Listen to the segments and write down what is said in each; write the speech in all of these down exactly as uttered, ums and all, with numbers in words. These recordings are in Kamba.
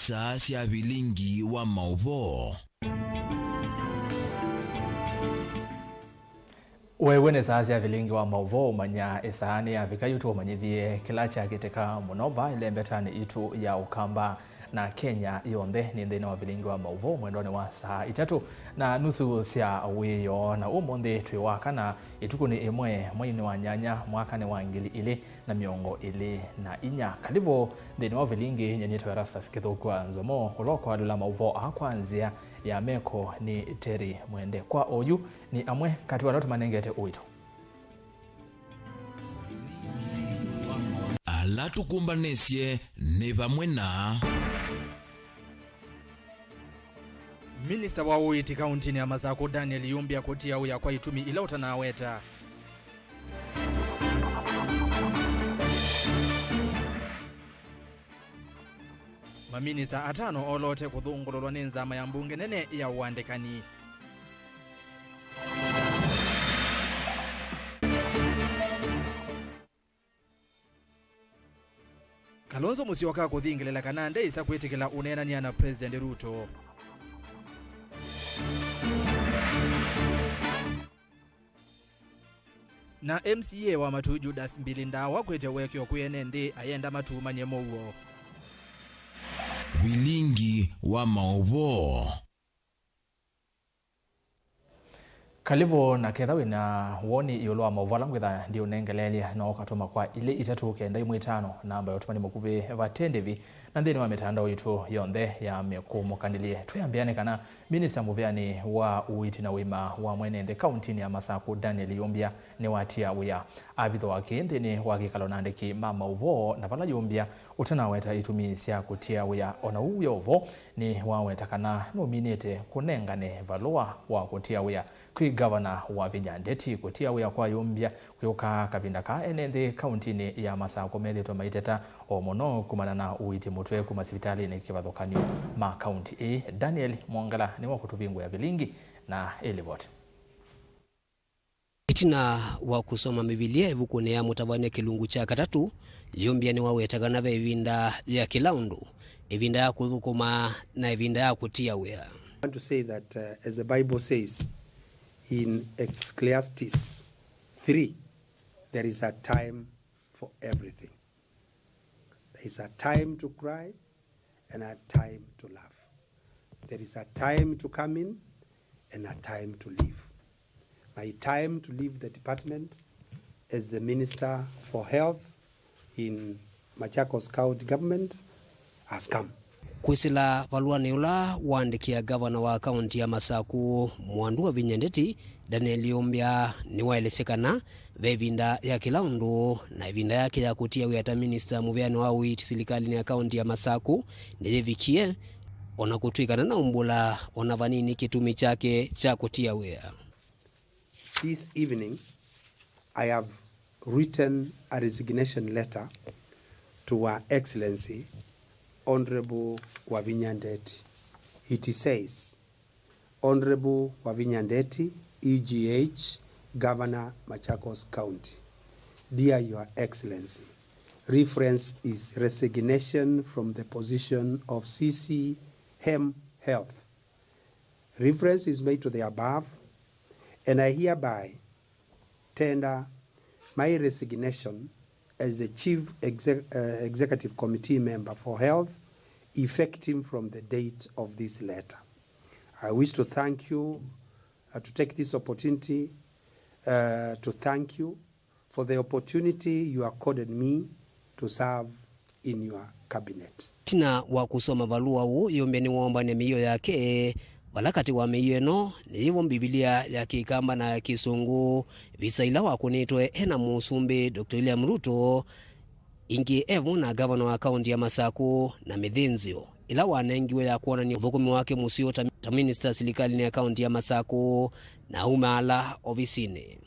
Saa sya vilingi wa maũvoo. Weew'e nĩ saa sya vilingi wa maũvoo, ũmanya ĩsaa nĩyavika yu tũũmanyĩthye kĩla kyakĩtĩka mũno vaa ĩlembetanĩ itũ ya Ũkamba na Kenya yonthe. Nĩ nthĩnĩ wa vilingi wa maũvoo mwendonĩ wa saa itatũ na nusu sya wĩoo, na ũmũnthĩ twĩ wa kana, ĩtukũ nĩ ĩmwe, mweinĩ wa nyanya, mwakanĩ wa ngili ilĩ na mĩongo ĩlĩ na inya. Kalivũ nthĩnĩ wa vilingi. Nyie nĩtawa Erastus Kĩthũkua Nzomo, ũla ũkwalũla maũvoo aa kwa nzĩa ya meko nĩ Terry Mwende. Kwa oyu, nĩ amwe katĩ wa ala tũmanengete ũito. Ala tũkũmbanĩsye nĩ vamwe na Minista wa ũiiti kauntinĩ ya Masakũ, Daniel Yumbia, kũtia wĩa kwa itumi ila ũtanaweta. Maminista atano oloote kũthũngũlũlwa nĩ nzama ya mbunge nene ya ũandĩkani. Kalonzo Musyoka kũthingĩlĩla kana ndeĩsa kwĩtĩkĩla ũneenany'a na President Ruto. Na M C A wa Matuu Judas Mbili ndaawa kwĩtya ũekeo kwĩ ene nthĩ ayenda Matuu manye mũuo. Vilingi wa maũvoo. Kalivũ, na ketha wĩ na woni ĩũlũ wa maũvoo ala ngwĩtha ndiũnengeleelye, no ũkatũma kwa ilĩ itatũ kenda imwe itano, namba ya ũtũmani mũkuvĩ vate ndĩvi, na nthĩnĩ wa mĩtandao yitũ yonthe ya mĩkũmũkanĩlye. Twĩambĩanĩ kana minista mũvĩanĩ wa ũiiti na ũima wa mwene nthĩ kauntinĩ ya Masakũ, Daniel Yumbia, nĩwatia wĩa. Avithwa akĩ nthĩnĩ wa kĩkalo na andĩki ma maũvoo, na vala Yumbia ũtanaweta itumi sya kũtia wĩa, o na ũu wĩ o vo, nĩwaweta kana nũminĩte kũnengane valũa wa kũtia wĩa kwĩ ngavana Wavinya Ndeti. Kũtia wĩa kwa Yumbia kwĩũka kavinda kaa ene nthĩ kauntinĩ ya Masakũ methĩĩtwe maiteta o mũno kumana na ũiiti mũtwe kuma sivitalĩnĩ kĩvathũkany'o ma kaunti ĩĩ. Daniel Mwongela nĩwe ũkũtũvingũĩa vilingi na ĩlivoti. Ĩtina wa kũsoma Mbivilia ĩvukunĩ ya Mũtavany'a kĩlungu kya katatũ, Yumbia nĩwaweta kana ve ĩvinda ya kĩla ũndũ, ĩvinda ya kũthũkũma, na ĩvinda ya kũtia wĩa. I want to say that, uh, as the Bible says in Ecclesiastes three, there is a time for everything. There is a time to cry and a time to laugh. There is a time to come in and a time to leave. My time to leave the department as the Minister for Health in Machakos County Government has come. Kwĩsĩla valũanĩ ũla waandĩkĩa ngavana wa kaunti ya Masakũ, Mwandu Wavinya Ndeti, Daniel Yumbia nĩwaelesye kana ve ĩvinda ya kĩla ũndũ, na ĩvinda yake ya kũtia wĩa ta minista mũvĩanĩ wa ũiiti silikalĩnĩ ya kaunti ya Masakũ nĩyĩvikie, o na kũtw'ĩka ndanaumbũla o na vanini kĩtumi kyake kya kũtia wĩa. This evening, I have written a resignation letter to Her Excellency Honorable Wavinya Ndeti. It says, Honorable Wavinya Ndeti, E G H, Governor, Machakos County. Dear Your Excellency, reference is resignation from the position of C C Hem Health. Reference is made to the above, and I hereby tender my resignation as the Chief Exec-, uh, Executive Committee member for Health, effective from the date of this letter. I wish to thank you, uh, to take this opportunity, uh, to thank you for the opportunity you accorded me to serve in your cabinet. Ĩtina wa kũsoma valũa ũũ, Yumbia nĩwoombany'a mĩio yake, vala katĩ wa mĩio ĩno nĩyĩvo Mbivilia ya Kĩkamba na ya Kĩsũngũ, visa ila wakũnĩtwe e na Mũsumbĩ Doctor William Ruto, ĩngĩ e vo na ngavana wa kaunti ya Masakũ, na mĩthĩnzĩo ĩla wanengiwe ya kwonany'a ũthũkũmi wake mũseo ta, ta minista silikalĩnĩ ya kaunti ya Masakũ na aumaala ovisinĩ.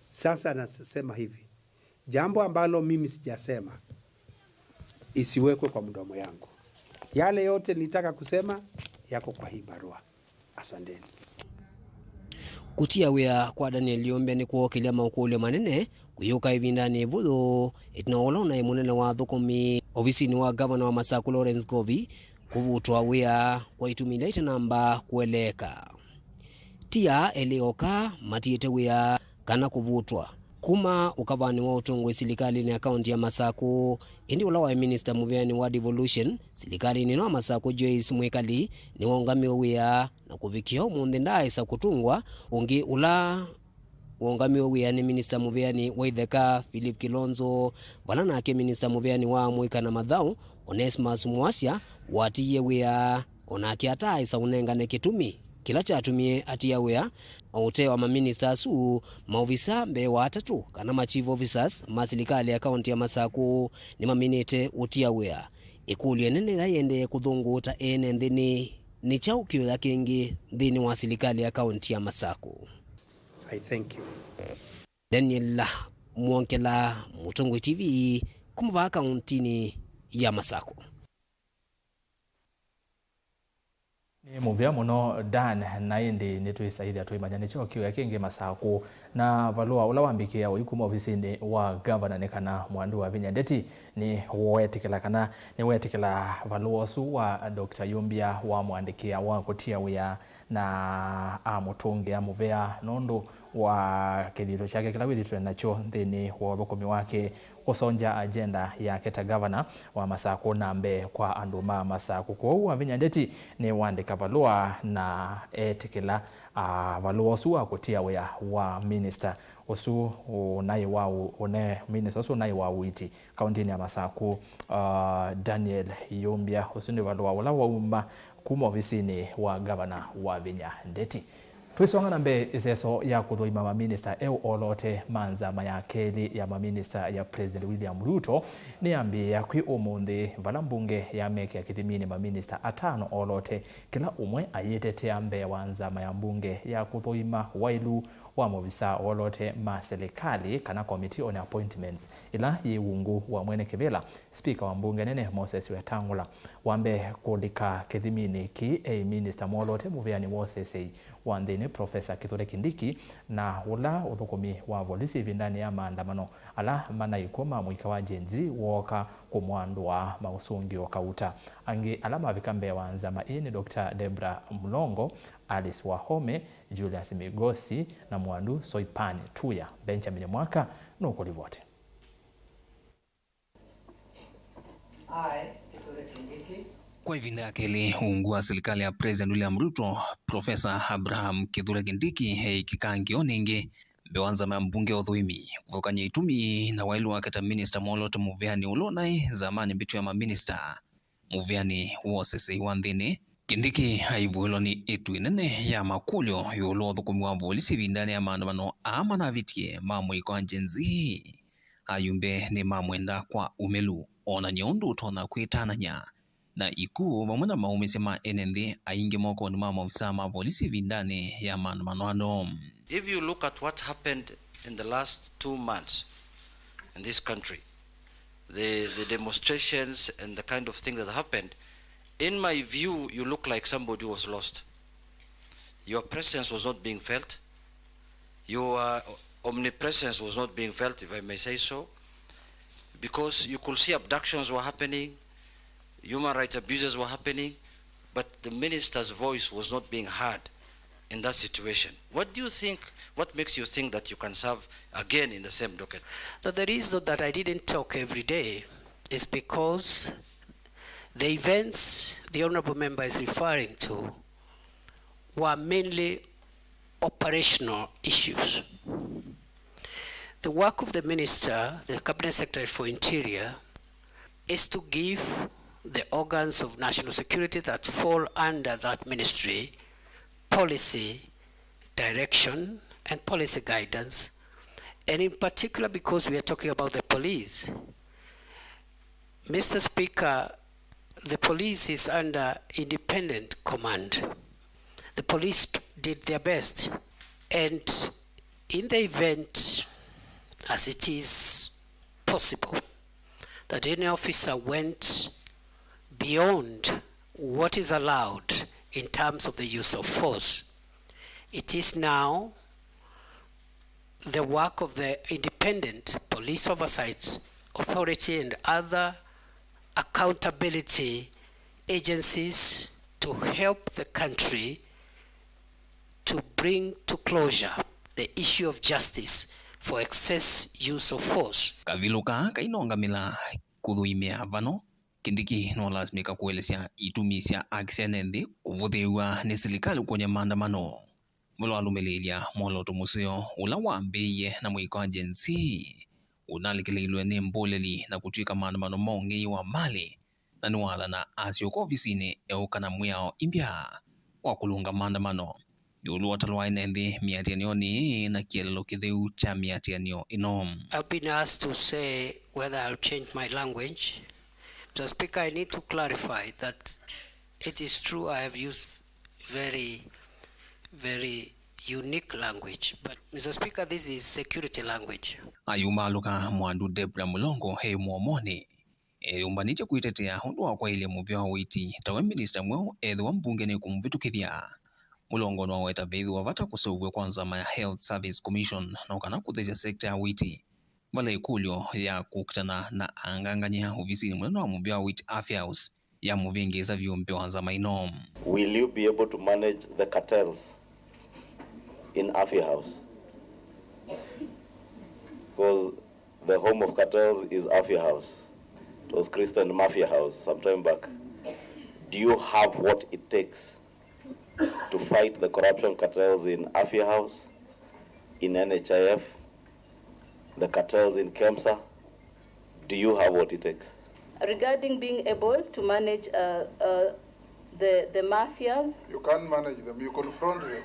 Sasa nasema hivi, jambo ambalo mimi sijasema isiwekwe kwa mdomo yangu. Yale yote nilitaka kusema yako kwa hii barua. Asanteni. Kũtia wĩa kwa Daniel Yumbia nĩkwookĩlya makũlyo manene kũyũka ĩvindanĩ ĩvũthũ, ĩtina wa ũla ũnaĩ mũnene wa athũkũmi ovisinĩ wa ngavana wa Masakũ Lawrence Ngovi kũvutwa wĩa kwa itumi ila itanamba kũeleeka. Ti aa elĩ oka matiĩte wĩa kana kũvutwa kuma ũkavanĩ wa ũtongoi silikalĩnĩ ya kaunti ya Masakũ, ĩndĩ ũla waĩ minista mũvĩanĩ wa devolution silikalĩnĩ ĩno ya Masakũ, Joyce Mwikali, nĩwaũngamiwe wĩa na kũvikĩa ũmũnthĩ ndaaĩsa kũtũngwa. Ũngĩ ũla waũngamiwe wĩa nĩ minista mũvĩanĩ wa itheka, Philip Kilonzo, vala nake minista mũvĩanĩ wa mũika na mathaũ, Onesmus Mwasya, watiie wĩa, o nake ataaĩsa ũnengane kĩtumi kĩla kyatumie atia wĩa. O ũtee wa maminista asu, maovisa mbee wa atatũ, kana ma chief officers ma silikalĩ ya kaunti ya Masakũ, nĩmaminĩte ũtia wĩa. Ĩkũlyo ĩnene yĩla yĩendee kũthũngũũta ene nthĩ nĩ, nĩ kyaũ kĩũya kĩngĩ nthĩnĩ wa silikalĩ ya kaunti ya Masakũ? I thank you. Daniel Mwongela, Mũtongoi T V, kuma vaa kauntinĩ ya Masakũ. Nĩ mũvea mũno, Dan, na ĩndĩ nĩtwĩsaĩthya tũimanya nĩkyo kĩũya kĩngĩ Masakũ. Na valũa ũla wambĩkĩĩa ũi kuma ovisinĩ wa ngavana nĩ kana Mwandu Wavinya Ndeti nĩweetĩkĩla kana nĩweetĩkĩla valũa ũsu wa Doctor Yumbia wamũandĩkĩa wa kũtia wĩa na amũtũngĩa mũvea nũndũ wa kĩthito kyake kĩla wĩthĩtwe nakyo nthĩnĩ wa ũthũkũmi wake kũsongya agenda yake ta ngavana wa Masakũ na mbee kwa andũ ma Masakũ. Kwoou Wavinya Ndeti nĩwaandĩka valũa na etĩkĩla, ah, valũa ũsu wa kũtia wĩa wa minista ũsu ũnaĩ wa ũ-, ũne-, minista ũsu ũnaĩ wa ũiiti kauntinĩ ya Masakũ, ah, Daniel Yumbia. Ũsu nĩ valũa ũla wauma kuma ovisinĩ wa ngavana Wavinya Ndeti. Twĩsonga na mbee, ĩseso ya kũthũima maminista eũ olote ma nzama ya kelĩ ya maminista ya President William Ruto nĩyambĩĩa kwĩ ũmũnthĩ, vala mbunge yamekĩa kĩthiminĩ maminista atano olote, kĩla ũmwe ayĩtetea mbee wa nzama ya mbunge ya kũthũima waĩlu wa maovisa olote ma silikalĩ, kana Committee on Appointments, ĩla yĩ ungu wa mwene kĩvĩla, Spika wa mbunge nene Moses Wetangula. Wa mbee kũlika kĩthiminĩ kĩĩ eĩ minista mwolote mũvĩanĩ wa ũseseĩ wa nthĩnĩ, Professor Kithure Kindiki, na ũla ũthũkũmi wa volisi ĩvindanĩ ya maandamano ala manaĩ kw'o ma mũika wa Gen Z wooka kũmwandũa maũsũngĩo kauta. Angĩ ala mavika mbee wa nzama ĩĩ nĩ Doctor Debra Mlongo, Alice Wahome, Julius Migosi na Mwandu Soipan Tuya. Benjamin Mwaka nũkũlivoti. Kwa ĩvinda ya kelĩ ungu wa silikalĩ ya President William Ruto, Professor Abraham Kithure Kindiki eĩ kĩkangĩo nĩngĩ mbee wa nzama ya mbunge ya ũthũĩmi kũthũkany'a itumi na waĩlu wake ta minista mwolote mũvĩanĩ ũla ũnaĩ nzamanĩ mbĩtu ya maminista mũvĩanĩ wa ũseseĩ wa nthĩnĩ. Kindiki aivũĩlwa nĩ ĩtu ĩnene ya makũlyo ĩũlũ wa ũthũkũmi wa volisi ĩvindanĩ ya maandamano aa manavĩtie ma mũika wa Gen Z. Ayumbe nĩmamwenda kwa ũmĩlu, onany'a ũndũ ũtonya kwĩtanany'a na ikuũ vamwe na maũmĩsye ma ene nthĩ aingĩ mokonĩ ma maovisaa ma volisi ĩvindanĩ ya maandamano ano. If you look at what happened in the last two months in this country, the, the demonstrations and the kind of things that happened, in my view, you look like somebody who was lost. Your presence was not being felt. Your omnipresence was not being felt, if I may say so, because you could see abductions were happening, human rights abuses were happening, but the minister's voice was not being heard in that situation. What do you think, what makes you think that you can serve again in the same docket? That the reason that I didn't talk every day is because the events the honorable member is referring to were mainly operational issues. The work of the minister, the Cabinet Secretary for Interior, is to give the organs of national security that fall under that ministry policy direction and policy guidance, and in particular, because we are talking about the police, Mister Speaker, the police is under independent command. The police did their best, and in the event, as it is possible, that any officer went beyond what is allowed in terms of the use of force, it is now the work of the Independent Police Oversight Authority and other accountability agencies to help the country to bring to closure the issue of justice for excess use of force. Kavilũ kaa kainongamĩla kũthũimĩa vano, Kindiki nũlasimĩka kũelesya itumi sya akisene nthĩ kũvũthĩĩw'a nĩ silikalĩ kũny'a maandamano. Vala walũmĩlĩĩlya mwolooto mũseo ũla wambĩĩie na mũika wa Gen Z, ũnalikĩlĩilwe nĩ mbũlĩli na kũtw'ĩka maandamano ma ũng'ei wa malĩ, na nĩwathana asyoka ovisinĩ eũka na mwĩao imbya wa kũlũnga maandamano ĩũlũ wa ũtalo wa ene nthĩ mĩatĩanĩonĩ na kĩeleelo kĩtheu kya mĩatĩanĩo ĩno. I've been asked to say whether I'll change my language. Mister Speaker, I need to clarify that it is true I have used very, very unique language, but Mister Speaker, this is security language. Ayumaalũka mwandu Debra Mulongo e mũomonĩ. Eyũmbanĩtye kwĩtetea ũndũ wa kwaĩlya mũvĩa wa ũiiti tawe minista mweũ ethĩwa mbunge nĩkũmũvĩtũkĩthya. Mulongo nĩwaweta vethĩwa vata kũseũvw'a kwa nzama ya Health Service Commission no kana kũthesya sekta ya ũiiti, vala ĩkũlyo ya kũkitana na angangany'a ovisinĩ mũnene wa mũvĩa wa ũiiti Afya House yamũvĩngĩĩsa vyũ mbee wa nzama ĩno. Will you be able to manage the cartels in Afya House? Because the home of cartels is Afya House. It was Christian Mafia House some time back. Do you have what it takes to fight the corruption cartels in Afya House, in N H I F, the cartels in KEMSA? Do you have what it takes? Regarding being able to manage uh, uh, the, the mafias. You can't manage them, you confront them.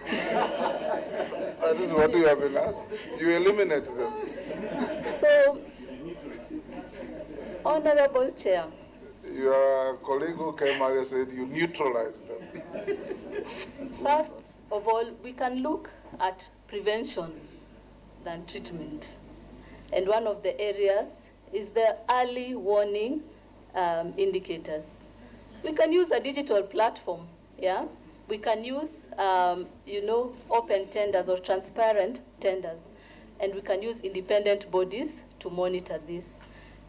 That is what you have been asked. You eliminate them. So, Honorable Chair. Your colleague who came earlier said you neutralize them. First of all, we can look at prevention than treatment. And one of the areas is the early warning um, indicators. We can use a digital platform, yeah? We can use, um, you know, open tenders or transparent tenders. And we can use independent bodies to monitor this.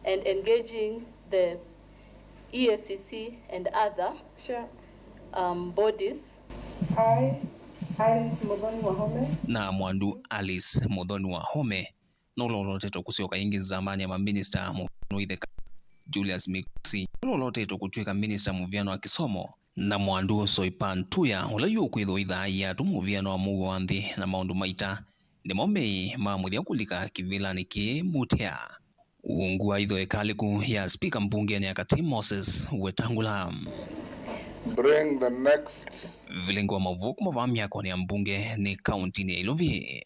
And engaging the E A C C and other Sure. um, bodies. I, Alice Muthoni Wahome. Na mwandu Alice Muthoni Wahome nũlolotetwe kũsyoka ĩngĩ nzamanĩ ya maminista mũvĩano wa itheka Julius Mikusi nũlolotetwe kũtw'ĩka minista mũvĩano wa kĩsomo, na mwandu Soipan Tuya ũla yu ũkwĩthĩwa ithaaia atu mũvĩano wa mũuo wa nthĩ na maũndũ maita nĩmo meĩ ma mũthya kũlika kĩvĩlanĩ kĩĩ mũtea. Ungu wa itho ĩkalĩku ya spika mbungenĩ ya katĩ Moses Wetangula. Bring the next. Vilingi wa mavuku mavaa myakonĩ ya mbunge nĩ kauntinĩ ya Ilovi.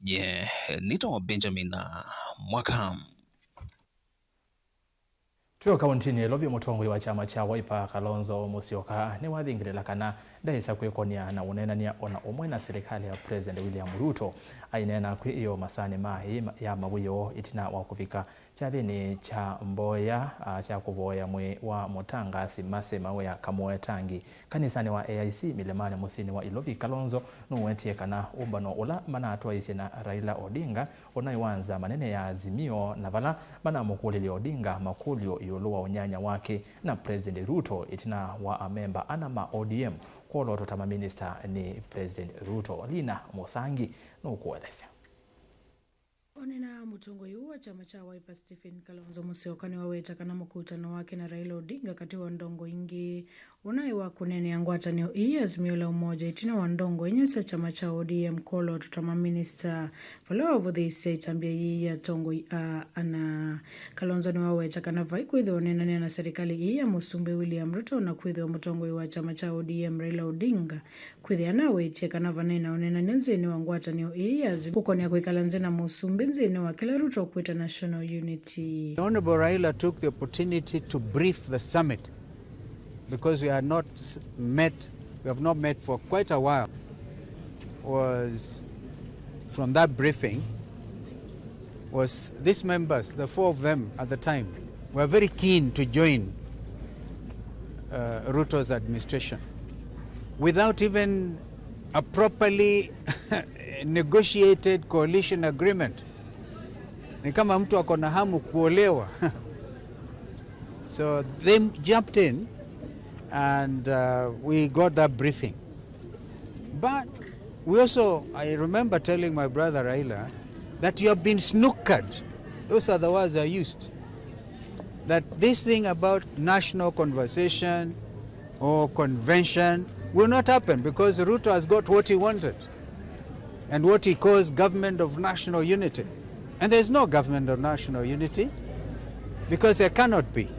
Ye nĩtawa Benjamin Mwaka. Twĩ o kauntinĩ ya Ilovi, mũtongoi wa kyama kya Wiper Kalonzo Musyoka nĩwathingĩlĩla kana ndaĩsa kwĩkony'a na ũneenany'a o na ũmwe na silikalĩ ya President William Ruto. Aineena kwĩ ĩo masaanĩ ma ĩĩ ya mawĩoo ĩtina wa kũvika kyathĩnĩ kya mboya, a, kya kũvoya mwĩĩ wa mũtangaasi Mercy Mawĩa Kamoetangi kanisanĩ wa A I C Milimani mũsyĩnĩ wa Ilovi. Kalonzo nũwetie kana ũmbano ũla manatwaisye na Raila Odinga ũnaĩ wa nzama nene ya Azimio, na vala manamũkũlilye Odinga makũlyo ĩũlũ wa ũnyanya wake na President Ruto ĩtina wa amemba ana ma O D M kwolootwa ta maminista nĩ President Ruto. Lina Mũsangi nũkũelesya. Onena mũtongoi ũũ wa kyama kya Wiper Stephen Kalonzo Musyoka nĩwaweta kana mũkutano wake na Raila Odinga katĩ wa ndongo ingĩ ũnaĩ wa kũneenea ngwatanĩo ii ya Azimio la Umoja ĩtina wa ndongo inya sya kyama kya O D M kwolootwa ta maminista. Vala wavũthĩĩsya ĩtambya yĩĩ ya atongoi aa ana, Kalonzo nĩwaweta kana vai kwĩthĩwa ũneenany'a na silikalĩ ii ya Mũsumbĩ William Ruto na kwĩthĩwa mũtongoi wa kyama kya O D M Raila Odinga kwĩthĩa nawetie kana vanaĩ na ũneenany'a nthĩnĩ wa ngwatanĩo ii ya Azimio kũkonea kwĩkala nthĩ na Mũsumbĩ nthĩnĩ wa kĩla Ruto ũkwĩta national unity. The Honorable Raila took the opportunity to brief the summit because we had not s-, met, we have not met for quite a while, was from that briefing was these members, the four of them at the time, were very keen to join uh, Ruto's administration without even a properly negotiated coalition agreement. Ni kama mtu ako na hamu kuolewa. So they jumped in And uh, we got that briefing. But we also, I remember telling my brother Raila that you have been snookered. Those are the words I used. That this thing about national conversation or convention will not happen because Ruto has got what he wanted and what he calls government of national unity. And there's no government of national unity because there cannot be.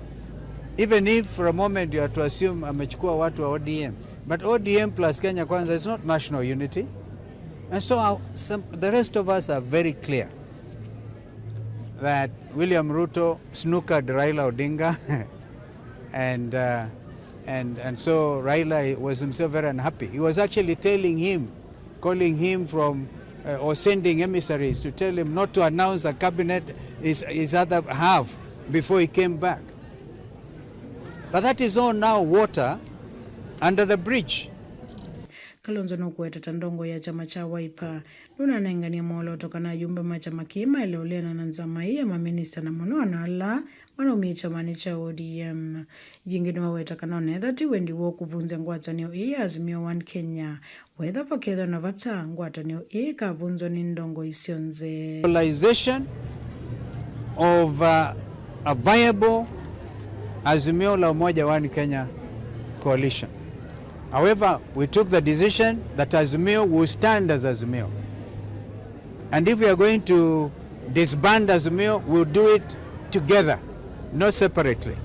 Even if for a moment you are to assume amechukua watu wa O D M, but O D M plus Kenya Kwanza is not national unity. And so our, some, the rest of us are very clear that William Ruto snookered Raila Odinga and, uh, and, and so Raila was himself very unhappy. He was actually telling him, calling him from, uh, or sending emissaries to tell him not to announce a cabinet, his, his other half, before he came back. But that is all now water under the bridge. Kalonzo nũkũweta ta ndongo ya kyama kya Wiper nũnanenganie mwolooto kana ayumbe ma kyama kĩĩ maĩle ũleana na nzama ĩĩ ya maminista na mũno ana ala manaumie kyamanĩ kya O D M. Yĩngĩ nĩwaweta kana onetha ti wendi woo kũvunzya ngwatanĩo ĩĩ ya Azimio One Kenya, wetha vakethwa na vata ngwatanĩo ĩĩ ĩkavunzwa nĩ ndongo isyonthe. Realization of, uh, a viable Azimio la Umoja One Kenya coalition. However, we took the decision that Azimio will stand as Azimio. And if we are going to disband Azimio, we'll do it together, not separately.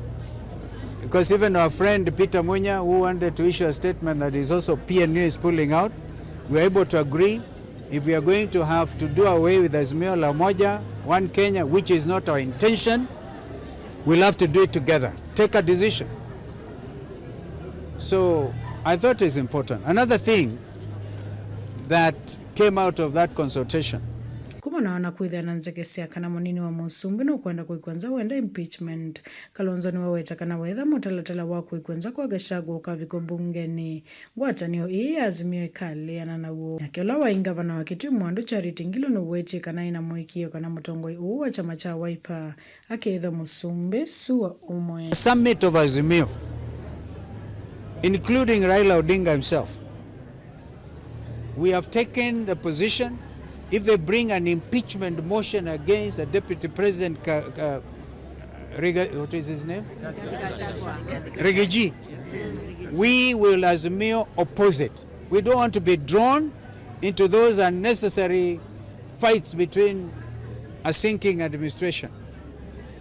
Because even our friend Peter Munya, who wanted to issue a statement that is also P N U is pulling out, we were able to agree, if we are going to have to do away with Azimio la Umoja One Kenya, which is not our intention, we'll have to do it together. Take a decision. So I thought it's important. Another thing that came out of that consultation. Kumana na kwĩthĩa na nzeke sya kana mũnini wa mũsumbĩ nũkwenda kũikwa nza wenda impeachment, Kalonzo nĩwaweta kana wetha mũtalatala wa kũikwa nza kwa Gachagua ũkavikwa mbungenĩ, ngwatanĩo ĩĩ ya Azimio ĩkaleana naw'o. Nake ũla waĩ ngavana wa Kitui Mwandũ Charity Ngilu nũwetie kana ena mũĩkĩĩo kana mũtongoi ũũ wa kyama kya Wiper akeĩthwa mũsumbĩ sua ũmwe. Summit of Azimio, including Raila Odinga himself, we have taken the position, if they bring an impeachment motion against the Deputy President Ka-, Ka-, Riga-, what is his name? Rigiji, we will Azimio oppose it. We don't want to be drawn into those unnecessary fights between a sinking administration.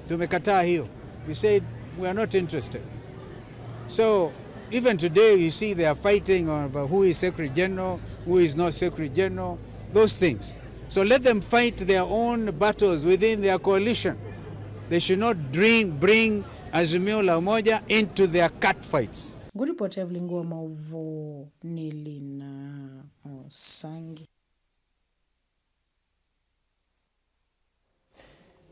Tumekataa hiyo. We said we are not interested. So even today you see they are fighting over who is Secretary General, who is not Secretary General, those things. So let them fight their own battles within their coalition. They should not bring, bring Azimio la Umoja into their cat fights. Ngũripoti Evelyn Ngua, maũvoo nĩ Lina Mũsangi.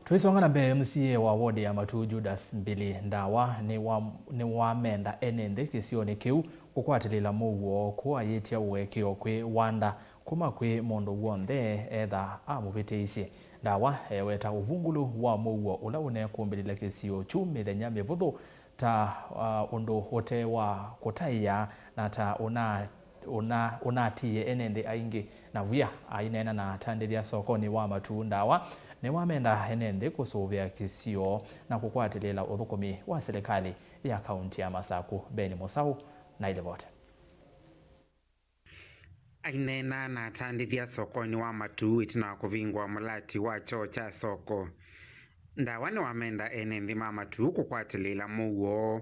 Tũisonga na mbee, M C A wa ward ya Matuu Judas Mbili Ndawa nĩwa-, nĩwamenda ene nthĩ kĩsionĩ kĩu kũkwatĩlĩla mũuo kũayĩtya ũekeo kwĩ Wanda kuma kwĩ mũndũ w'onthe etha amũvĩtĩisye. Ndawa eweta ũvungũlu wa mũuo ũla ũnekũmbĩlĩla kĩsio kyu mĩthenya mĩvũthũ ta, uh, ũndũ ũte wa kũtaĩa na ta ũna-, ũna-, ũnatiie ene nthĩ aingĩ. Na via aineena na atandĩthya sokonĩ wa Matuu Ndawa, nĩwamenda ene nthĩ kũsũvĩa kĩsio na kũkwatĩlĩĩla ũthũkũmi wa silikalĩ ya kaunti ya Masaku. Ben Mũsaũ na ilivoti. Aineena na atandĩthya sokonĩ wa Matuu ĩtina wa kũvingũa mũlati wa kyoo kya soko, Ndawa nĩwamenda ene nthĩ ma Matuu kũkwatĩlĩĩla mũuo.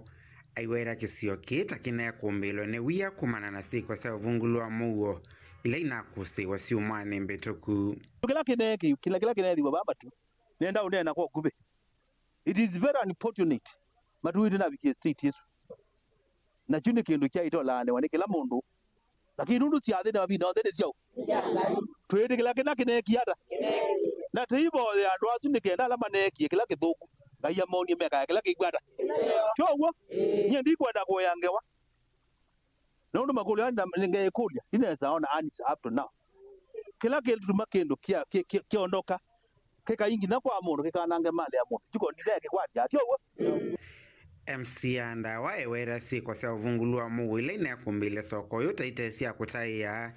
Aiweta kĩsio kĩĩ ta kĩnekũmbĩlwe nĩ wia kumana na syĩko sya ũvungũlu wa mũuo ila inakũsĩĩwe syumwanĩ mbĩtũku. Kĩla kĩneekĩu, kĩla, kĩla kĩneethĩwa vaa Matuu, nenda ũneena kwa ũkuvĩ. It is very unfortunate. Matuu ĩtĩnavikie state ĩsu. Na kyu nĩ kĩndũ kyaĩte ũlaanĩwa nĩ kĩla mũndũ. Lakini nũndũ syathĩ na mavinda onthe nĩ syaũ? Twĩtĩkĩla kĩla kĩneekie ata? Na tũivoye andũ asu nĩ kenda ala maneekie kĩla kĩthũku, Ngai amonie mekaya kĩla kĩkwata. Kyo w'o? Nyie ndikwenda kũea ngewa. Nũndũ makũlyo aa ngeĩkũlya, ndinesa ona answer up to now. Kĩla kĩtuma kĩndũ kya-, kĩ-, kĩ-, kĩondoka, kĩkai nginya kwa mũndũ kĩkanange malĩ ya mũndũ. Kyu ko ndikekĩkwatya, ti ũw'o? M C ya Ndawa eweta syĩko sya ũvungũlu wa mũuo ila ineekũmbĩĩle soko ũyũ ta ite sya kũtaĩa,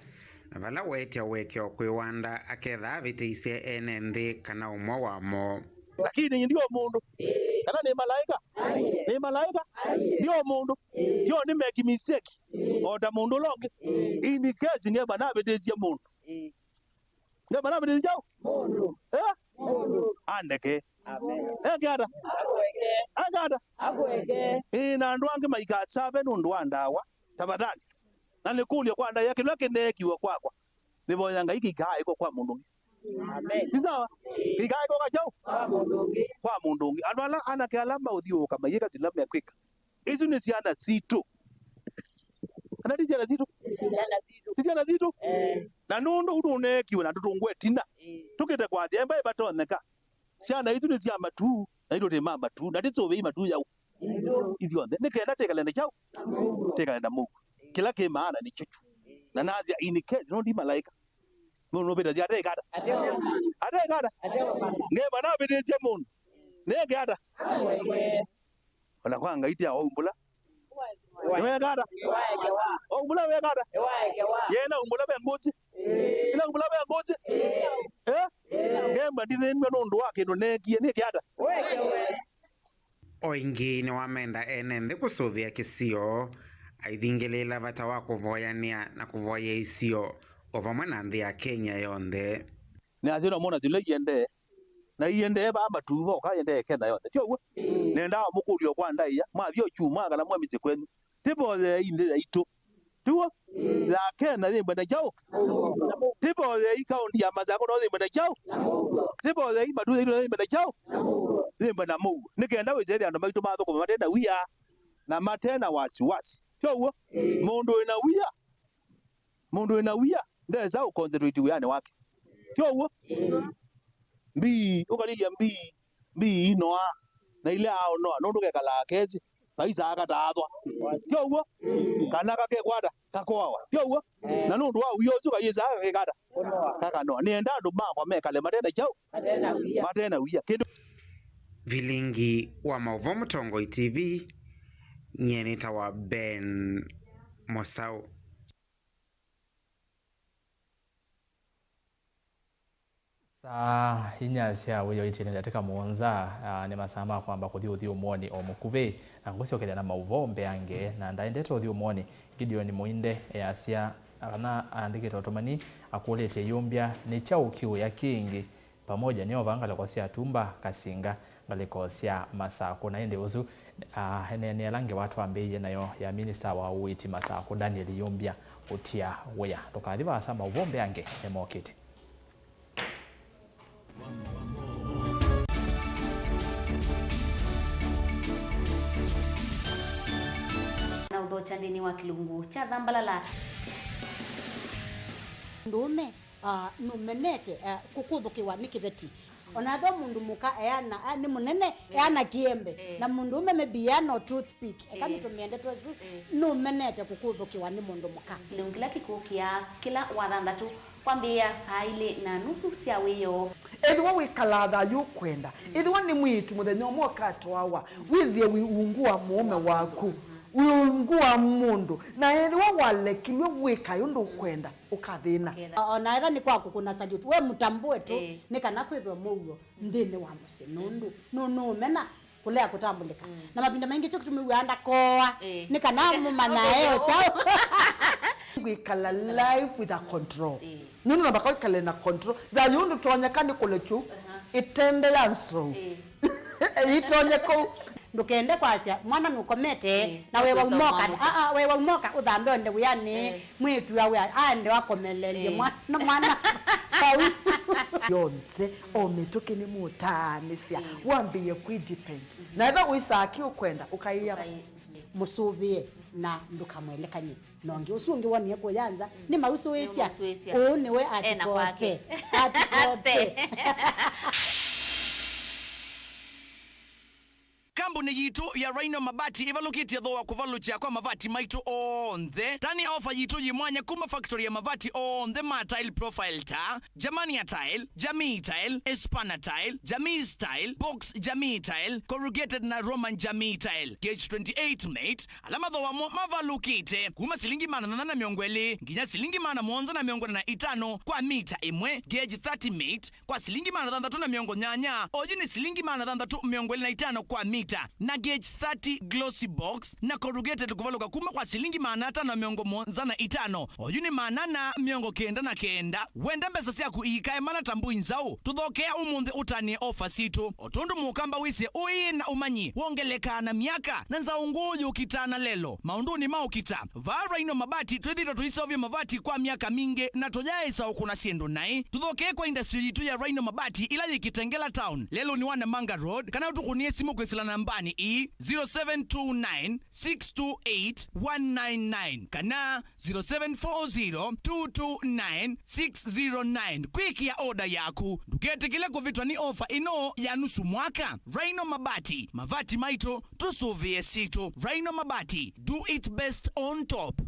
na vala weetya ũekeo kwĩ Wanda aketha avĩtĩisye ene nthĩ kana ũmwe wamo. Lakini ndi o mũndũ. Kana nĩ malaĩka? Nĩ malaĩka? Ndi o mũndũ. Yo nĩ make mistake. O ta mũndũ ũla ũngĩ. In case ngema navĩtĩisye mũndũ. Ngema navĩtĩisye kyaũ? Mũndũ. Eh? Mũndũ. Andeke. Amen. Eke ata? Akweke. Eke ata? Akweke. Ĩĩ, na andũ angĩ maikasave nũndũ wa Ndawa. Tafadhali. Na nĩkũlyo kwa Ndawa, kĩla kĩneekiwe kwakwa, nĩvoya Ngai kĩikaaĩkwa kwa mũndũ ũngĩ. Amen. Ti sawa? Kĩikaaĩkwa kwa kyaũ? Kwa mũndũ ũngĩ. Kwa mũndũ ũngĩ. Andũ ala, anake ala maũthiũũka mayĩka sila mekwĩka. Isu nĩ syana sitũ. Kana ti syana sitũ? Syana sitũ. Ti syana sitũ? Eh. Na nũndũ ũu tũneekiwe na tũtũngwe tina. Eh. Tũkĩte kwasya, emba ĩvatonyeka. Syana isu nĩ sya matuu, na itũ tĩ ma matuu, na tĩsũvĩi matuu yaũ. Itũ. Ithyonthe. Nĩ kenda tĩkale na kyaũ? Tĩkale na mũuo. Kĩla kĩ maana nĩ kyo kyu. Na nasya, in case, no ndi malaĩka. Nũndũ nũvĩtasya ateĩka ata? Ateĩka. Ateĩka ata? Ateĩka. Ngema navĩtĩsye mũndũ. Nĩeke ata? Akweke. Ona kwa Ngai ti ya waumbũla. Nĩweka ata? Nĩwaekewa. Waumbũla weka ata? Nĩwaekewa. Yena umbũla ve ngũsĩ. Ĩĩ. Ĩna umbũla ve ngũsĩ. Ĩĩ. Eh? Ĩĩ. Ngemba ndithĩnw'a nũndũ wa kĩndũ neekie. Nĩke ata? Wekewe. O ĩngĩ nĩwamenda ene nthĩ kũsũvĩa kĩsio, aithingĩlĩĩla vata wa kũvoyanĩa na kũvoya ĩsio, o vamwe na nthĩ ya Kenya yonthe. Nĩasya no mona sila iendee, na iendee vaa matuva, ũka iendee Kenya yonthe. Ti ũw'o? Nendaa mũkũlyo kwa ndaĩa, mwavya ũkyumwa kana mwe mĩsyĩ kwenyu. Tĩvoyeei nthĩ yaitũ. Tiw'o? Ya Kenya yĩmbwe na kyaũ? Tĩvoyeei kaũnti ya Masakũ no yĩmbwe na kyaũ? Tĩvoyeei matuva yaitũ no yĩmbwe na kyaũ? Yĩmbwe na mũuo. Nĩ kenda wĩsethya andũ maitũ mathũkũma mate na wia na mate na wasiwasi. Ti ũw'o? Mũndũ wĩ na wia Mũndũ wĩ na wia ndesa ũ concentrate wĩanĩ wake. Ti ũw'o? Mbii, ũkalilya mbii, mbii inoa, na ile aonoa, nũndũ kekalaa kesĩ, kaisaa kataathwa. Ti ũw'o? Kana kakekwata, kakoawa. Ti ũw'o? Na nũndũ wa wia ũsu kayĩsaa kakekata, kakanoa. Nĩenda andũ makwa mekale mate na kyaũ? Mate na wia. Mate na wia. Kĩndũ Vilingi wa maũvoo Mũtongoi T V, nyie nĩtawa Ben Mosau. Saa inya sya wĩoo itilĩ ndatĩka mũonza, ah, nĩ masaa ma kwamba kũthi ũthyũmũonĩ o mũkuvĩ, na ngũsyokethya na maũvoo mbeange, na ndaendete ũthyũmũonĩ, Gideon Mũinde easya, kana aandĩkĩte ũtũmani, akũlĩtye ĩyũmbya, nĩ kyaũ kĩũya kĩngĩ? Pamoja nĩova ngalĩko sya Tumba, Kasinga, ngalĩko sya Masakũ. Na ĩndĩ ũsu, ah, eneenea ĩla ngewa twambĩĩie nayo ya minista wa ũiiti Masakũ, Daniel Ĩyũmbya, ũtia wĩa. Ndũkathi vaasa, maũvoo mbeange nĩmokĩte. Na ũthokya nthĩnĩ wa kĩlungu kya Thambalala. Ndũũme Ah, nũmenete, ah, kũkũthũkĩwa nĩ kĩveti. Ona ethĩwa mũndũ mũka eana, ah, nĩ mũnene, ĩĩ, eana kĩembe. Ĩĩ. Na mũndũũme maybe eana o toothpick. Ĩĩ. Eka nĩtũmĩende twesu, ĩĩ, nũmenete kũkũthũkĩwa nĩ mũndũ mũka. Kĩlungu kĩla kĩkũkĩa kĩla wathanthatũ kwambĩĩa saa ilĩ na nusu sya wĩoo. Ethĩwa wĩkalaa thayũ ũkwenda, mm, ethĩwa nĩ mwĩĩtu mũthenya ũmwe ũkatwawa, mm, wĩthĩe wĩ ungu wa mũũme waku, mm, wĩ ungu wa mũndũ, na ethĩwa walekilw'e wĩka ũndũ ũkwenda, ũkathĩna. Ũkethĩa. O-, ona etha nĩ kwa kũkũna salute, we mũtambũe tu, ĩĩ, nĩ kana kwĩthwe mũuo nthĩnĩ wa mũsyĩ, nũndũ nũ-, nũũmena kũlea kũtambũlĩka. Mm. Na mavinda maingĩ kyo kĩtumi wĩaa ndakoa, ĩĩ, nĩ kana mũmanyae o kyaũ. Wĩkala life with a control. Ĩĩ. Nũndũ namba kwĩkale na control. Thayũ ndũtonyeka nĩ kũlekyu, aha, ĩtende ya nsou. Ĩĩ. Ĩtonye kũu. Ndũkende kwasya, mwana nũkomete, ĩĩ, na wewa ũkĩsa ũmoka, ũmwamũka. Aa, wewa ũmoka, ũthambe ũende wĩanĩ, ĩĩ, mwĩĩtu awe aende wakomelelye, ĩĩ, mwana, mwana vau. Yonthe, o mĩtũkĩ nĩ mũtaanĩsya, ĩĩ, wambĩĩe kwĩ depend. Mhm. Na etha ũisaa kĩ ũkwenda, ũkaĩa. Ũkaĩ-, mhm, mũsũvĩe na ndũkamwelekany'e. Na ũngĩ ũsu ũngĩ wonie kũya nza, mm, nĩmausũĩsya. Nĩmausũĩsya. Ũũ nĩwe ena kwake. Atikothe. Atikothe. Kambuni yitũ ya Rhino Mabati ĩvalũkĩtye thooa kũvalũkya kwa mavati maitũ onthe. Tani ya ofa yitũ yĩ mwanya kuma factory ya mavati onthe ma tile profile ta Germania Tile, Jamii Tile, Espana Tile, Jamii Tile, Box Jamii Tile, Corrugated na Roman Jamii Tile, gauge twenty-eight mate, ala mathooa mo mavalũkĩte kuma silingi maana thanthatũ na mĩongo ĩlĩ nginya silingi maana mũonza na mĩongo ĩna na itano kwa mita ĩmwe, gauge thirty mate, kwa silingi maana thanthatũ na mĩongo nyanya, oyu nĩ silingi maana thanthatũ mĩongo ĩlĩ na itano kwa mita, na gauge thirty glossy box na corrugated kũvalũka kuma kwa silingi maana atano mĩongo mũonza na itano, oyu nĩ maana ana mĩongo kenda na kenda. Wenda mbesa syaku iikae mana ta mbũi nzaũ, tũthokea ũmũnthĩ ũtanĩe ofa sitũ. O tondũ mũkamba wĩsĩ ũĩ na ũmanyi wongelekaa na myaka, na nzaũ ngũũ yũkitaa na lelo maũndũnĩ ma ũkita, vaa Rhino Mabati twĩthĩĩtwe tũiseũvya mavati kwa myaka mingĩ na tũyaĩsa ũkũna syĩndũ naĩ. Tũthokee kwa industry yitũ ya Rhino Mabati ĩla yĩ Kitengela Town, lelũnĩ wa Namanga Road, kana ũtũkũnĩe simũ kwĩsĩla nambanĩ ii, zero seven two nine, six two eight, one nine nine kana zero seven four zero, two two nine, six zero nine kwĩkĩa oda yaku. Ndũketĩkĩle kũvĩtwa nĩ ofa ĩno ya nusu mwaka. Rhino Mabati, mavati maitũ, tũsũvĩe sitũ. Rhino Mabati, do it best on top.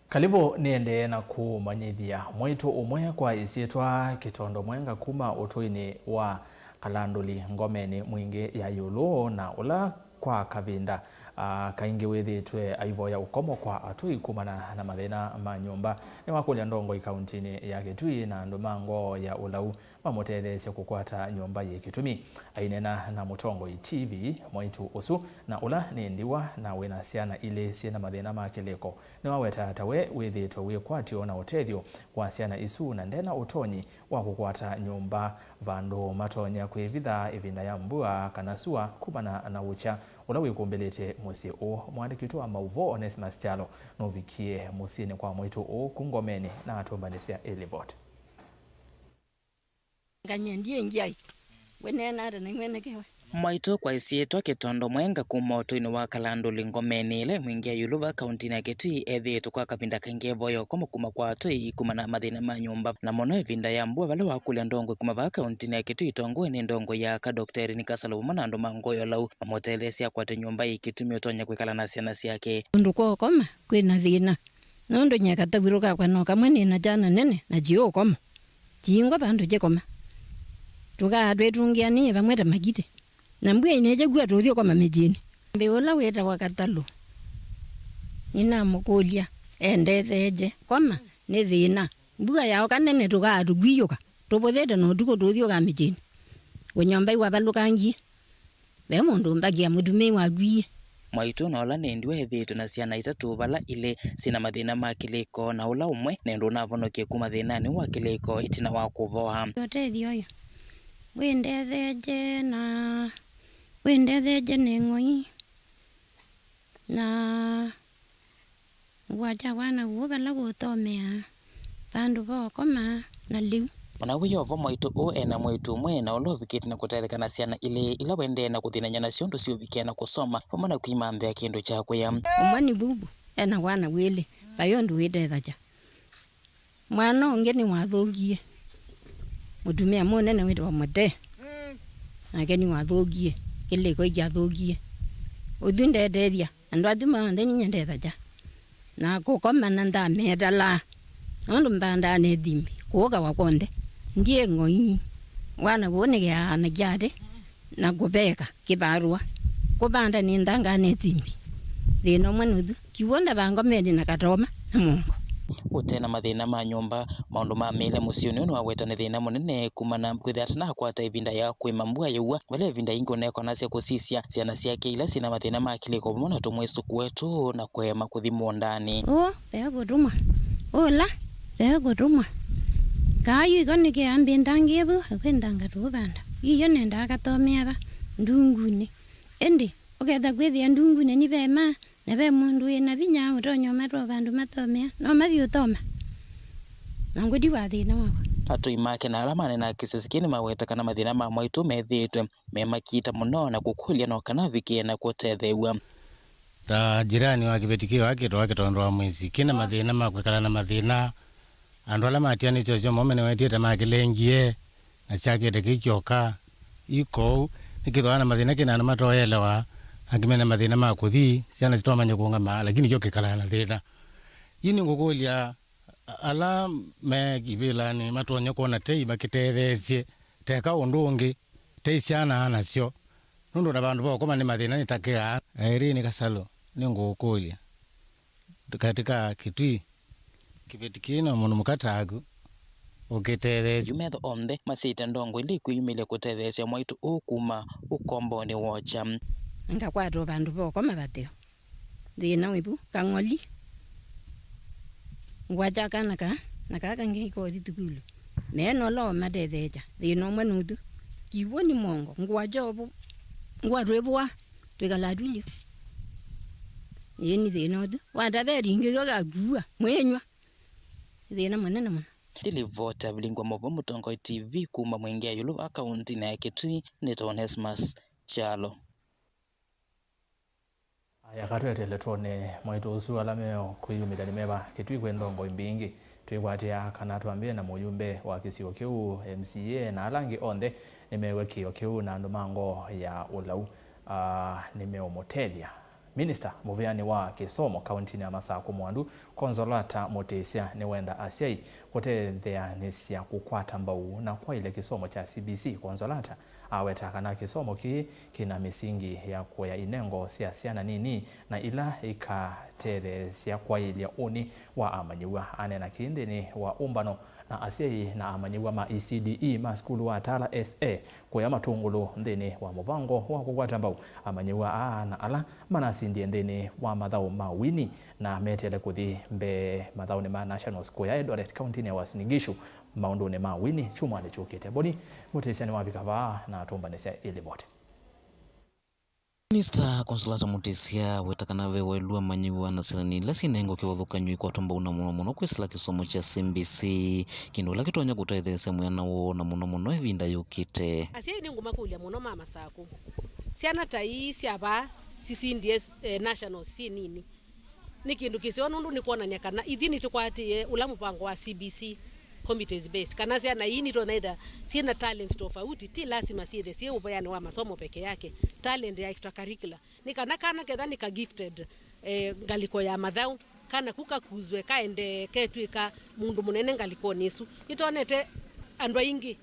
Kalĩvũ nĩendee na kũmanyĩthya mwaitũ ũmwe kwa ĩsyĩtwa Kĩtondo Mwenga kuma ũtũinĩ wa Kalandũli Ngomenĩ Mwingĩ ya ĩũlũ, na ũla kwa kavinda, a, kaingĩ wĩthĩĩtwe aivoya ũkomo kwa atũi kumana na mathĩna ma nyũmba. Nĩwakũlya ndongoi kauntinĩ ya Kitui na andũ ma ngoo ya ũlau mamũtetheesye kũkwata nyũmba yĩ kĩtumi. Aineena na Mũtongoi T V, mwaitũ ũsu, na ũla nĩ ndiwa na wĩna syana ilĩ syĩna mathĩna ma kĩlĩko, nĩwawetaa ta we wĩthĩĩtwe wĩ kwatyo na ũtethyo wa syana isu na ndena ũtonyi wa kũkwata nyũmba vandũ matonya kwĩvitha ĩvinda ya mbua kana sua kumana na ũkya ũla wĩkumbĩlĩte mũsyĩ ũũ. Mũandĩki witũ wa maũvoo Onesimus Kyalo nũvikie mũsyĩnĩ kwa mwaitũ ũũ ku Ngomenĩ na atũmbanĩsya ĩ livoti. Nganyendie ngiai. We neena ata na imwe nekewe? Mwaitũ kwa ĩsyĩtwa Kĩtondo Mwenga kuma ũtũinĩ wa Kalandũli Ngomenĩ ĩla ĩmwingĩa ĩũlũ vaa kauntinĩ ya Kitui ethĩĩtwe kwa kavinda kaingĩ evoya ũkomo kuma kwa atũi kumana na mathĩna ma nyũmba, na mũno ĩvinda ya mbua, vala wakũlya ndongoi kuma vaa kauntinĩ ya Kitui ĩtongoe nĩ ndongoi ya aka Doctor Irene Kasolo vamwe na andũ ma ngoo ya ũlau mamũtetheesye akwate nyũmba yĩ kĩtumi ũtonya kwĩkala na syana syake. Ũndũ kwa ũkoma kwĩna thĩna. Nũndũ nyie katawirũ kakwa no kamwe nĩ na kyana nene na kĩũkoma. Kĩingwa vandũ kĩkoma. Tũkaa twĩtungĩanĩe vamwe ta makitĩ. Na mbua inĩkya kua tũthi ũkoma mĩsyĩnĩ. Mbĩ ũla wĩtawa Katalũ. Nĩnamũkũlya endetheekye. Koma nĩ thĩna. Mbua yaoka nene tũkaa tũkwiyũka. Tũvũthĩte na ũtukũ tũthi ũkaa mĩsyĩnĩ. Kũnyomba iwavalũkangie. Ve mũndũ ũmbakia mũtumĩi wakwie. Mwaitũ na ũla nĩ ndiwa ethĩĩtwe na syana itatũ, vala ilĩ syĩna mathĩna ma kĩlĩko, na ũla ũmwe nĩ ũndũ ũnavonokie kuma thĩnanĩ wa kĩlĩko ĩtina wa kũvoa. Ũtethyo ũyũ wĩndetheeje na wĩndetheeje nĩ ng'oi na ngwatya wana w'o vala kũtomea, vandũ va ũkoma na lĩu. O na wĩ o vo, mwaitũ ũũ e na mwĩĩtu ũmwe na ũla ũvikĩte na kũtetheka na syana ilĩ ila waendee na kũthĩnany'a nasyo ũndũ syũvikĩa na kũsoma vamwe na kwĩmanthĩa kĩndũ kya kũya. Ũmwe nĩ vuvu, e na wana wĩlĩ, vai ũndũ wĩtethakya. Mwana ũngĩ nĩwathũkie. Mũtumĩa mũnene wĩtawa Mũte, nake nĩwathũkie, kĩlĩko ĩkyathũkie. Ũthu ndetethya. Andũ asu monthe ninyie ndethakya. Na kũkoma na ndametalaa. Nũndũ mbandaa nĩ thimbi, kũũkawa kw'onthe. Ndiĩ ng'oi. Wana kũũ nĩkeaa na kĩatĩ, na kũveka kĩvarũa. Kũvanda nĩ nthanga nĩ thimbi. Thĩna ũmwe nũthu. Kiw'o ndavangomeni na katoma na mũongo. Ũte na mathĩna ma nyũmba, maũndũ ma mĩĩle mũsyĩ ũyũ nĩwaweta nĩ thĩna mũnene kumana kwĩthĩa atanakwata ĩvinda ya kũĩma mbua yĩua, vala ĩvinda yingĩ ũnekonasya kũsisya syana syake ila syĩ na mathĩna ma kĩlĩko vamwe na tũmwĩsũkũe tũũ na kũema kũthi mũũndanĩ. Ũũ veo kũtũmwa, ũla veo kũtũmwa. Kaa yu iko nĩkeambĩnthangĩe vu, akwĩnthanga tũũvanda. Yu iyo nendaa katomea va ndungunĩ. Ĩndĩ ũketha kwĩthĩa ndungunĩ nĩ vema, na ve mũndũ wĩ na vinya ũtonya ũmatwaa vandũ matomea, no mathi ũtoma. Na ngũthi wa thĩna wakwa. Atũi make na ala manenaa kĩsesi kĩĩ nĩmaweta kana mathĩna ma mwaitũ methĩĩtwe memakita mũno na kũkũlya no kana avikĩe na kũtetheew'a. Ta jirani wa kĩveti kĩĩ wakĩtwa wakĩtondũ wa mwĩsi, kĩna mathĩna ma kwĩkala na mathĩna. Andũ ala matianĩtye ũsyomo menewetie ta makĩlengie na syakĩte kĩu kyoka. Ikoou, nĩkĩthwa na mathĩna kĩna andũ matoelewa, angĩ mena mathĩna ma kũthi, syana sitomanya kũngama, lakini kyo kĩkalaa na thĩna. Yu nĩngũkũlya, a-, ala me kĩvĩlanĩ matonya kwona tei makĩtetheesye, teka ũndũ ũngĩ, tei syana nasyo. Nũndũ na vandũ va ũkoma nĩ mathĩna nĩtakĩaa. Irene Kasalu, nĩngũkũlya. Katika Kitui, kĩveti kĩĩ no mũndũ mũka taku ũkĩtetheesye. Yu metho onthe masyaĩte ndongoi ila ikwĩyumĩlya kũtetheesya mwaitũ ũũ kuma ũkomboonĩ wokya. Ngakwatwa vandũ va ũkoma vateo. Thĩna wĩvu, kang'oli. Ngwakya kana kaa, na kaa kangĩ ikothi thukulu. Meena ũla ũmatetheesya, thĩna ũmwe nũthu. Kiw'ũ nĩ mwongo, ngwakya ũvu, ngwatwĩvũa, twĩkalaa twilyo. Ĩĩ nĩ thĩna ũthu. Wataveti ingĩ kyo kakua, mwĩnywa. Nĩ thĩna mũnene mũno. Ndilivota vilingwa mavo Mũtongoi T V kuma Mwingi ya Ĩũlũ va kauntinĩ ya Kitui nĩ ta Onesmus Kyalo. Aya, katwetele twone mwaitũ ũsu ala meo kwĩyumĩlya nĩ meva. Kitui kwĩ ndongoi mbingĩ. Twĩkwatĩa kana twambĩe na mũyumbe wa kĩsio kĩu, M C A, na ala angĩ onthe nĩmeew'a kĩĩo kĩu na andũ ma ngoo ya ũlau, ah, nĩmeũmũtethya. Minista mũvĩanĩ wa kĩsomo kauntinĩ ya Masakũ Mwandu, Consolata Mũtĩsya, nĩwenda asyai kũtetheanĩsya kũkwata mbau na kwaĩlya kĩsomo kya C B C. Consolata aweta kana kĩsomo kĩĩ kĩna mĩsingi ya kũea inengo sya syana nini na ila ikatetheesya kwaĩlya ũnĩ wa amanyĩw'a. Aneena kĩĩ nthĩnĩ wa ũmbano na asyai na amanyĩw'a ma E C D E ma sukulu wa Tala S A kũya Matũngũlũ nthĩnĩ wa mũvango wa kũkwata mbau amanyĩw'a aa na ala manasindie nthĩnĩ wa mathaũ ma wini na meteele kũthi mbee mathaũnĩ ma Nationals kũya Eldoret, kauntinĩ ya Uasin Gishu, maũndũnĩ ma wini kyumwanĩ kyũkĩte. Boni Mũtĩsya nĩwavika vaa na atũmbanĩsya ĩlivoti. Minista Consolata Mũtĩsya aweta kana ve waĩlu amanyĩw'a na syana nini ila syĩna inengo kĩvathũkany'o ikwatwa mbau na mũno mũno kwĩsĩla kĩsomo kya C B C, kĩndũ kĩla kĩtonya kũtetheesya mwĩana woo na mũno mũno ĩvinda yũkĩte. Asyai nĩngũmakũlya mũno ma Masakũ. Syana ta ii sya vaa sisindie, eh, nationals syĩ nini. Nĩ kĩndũ kĩseo nũndũ nĩ kwonany'a kana ithyĩ nĩtũkwatĩĩe ũla mũvango wa C B C, competence based, kana syana ii nĩtonya ĩtha syĩ na talents tofauti, ti lasima syĩthe syĩ ũveanĩ wa masomo peke yake. Talent ya extracurricular nĩ kana kana ketha nĩ ka gifted, eh, ngalĩko ya mathaũ, kana ku kakuzwe kaendee ketw'ĩka mũndũ mũnene ngalĩkonĩ ĩsu. Nĩtonete andũ aingĩ